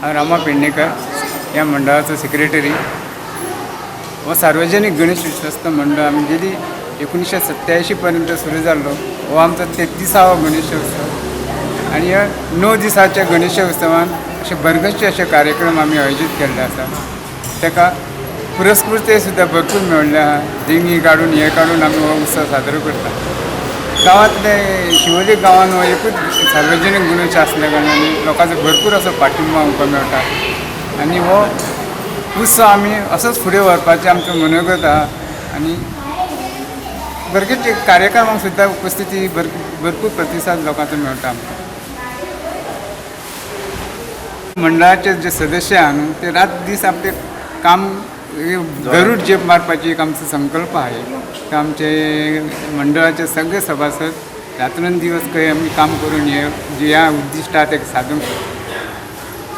हांव रामा पेडणेकर, ह्या मंडळाचो सेक्रेटरी. हो सार्वजनीक गणेश विश्वस्त मंडळ आमी गेली 1987 पर्यंत सुरू जाल्लो. हो आमचो 33वो गणेशोत्सव आनी ह्या 9 दिसाच्या गणेशोत्सवान अशे भरगच्च अशे कार्यक्रम आमी आयोजीत केल्ले आसा. ताका पुरस्कृते सुद्दां भरपूर मेळिल्ले आहा. देंगी काडून, हे काडून आमी हो उत्सव साजरो करता. गांवांतले, शिवोली गांवान हो एकूच सार्वजनीक गणेश आसल्या कारणान लोकांचो भरपूर असो पाठिंबो आमकां मेळटा आनी हो उत्सव आमी असोच फुडें व्हरपाचें आमचें मनोगत आहा आनी भरगेचे कार्यक्रमांक सुद्दां उपस्थिती, भरपूर प्रतिसाद लोकांचो मेळटा आमकां. मंडळाचे जे सदस्य आहा न्हू, ते रात दीस आपले काम गरूड झेप मारपाची एक आमचो संकल्प आहे. ते आमचे मंडळाचे सगळे सभासद रात्रंदिवस काही आमी काम करून हे जे ह्या उद्दिश्ट आहा ते साधूंक शकता.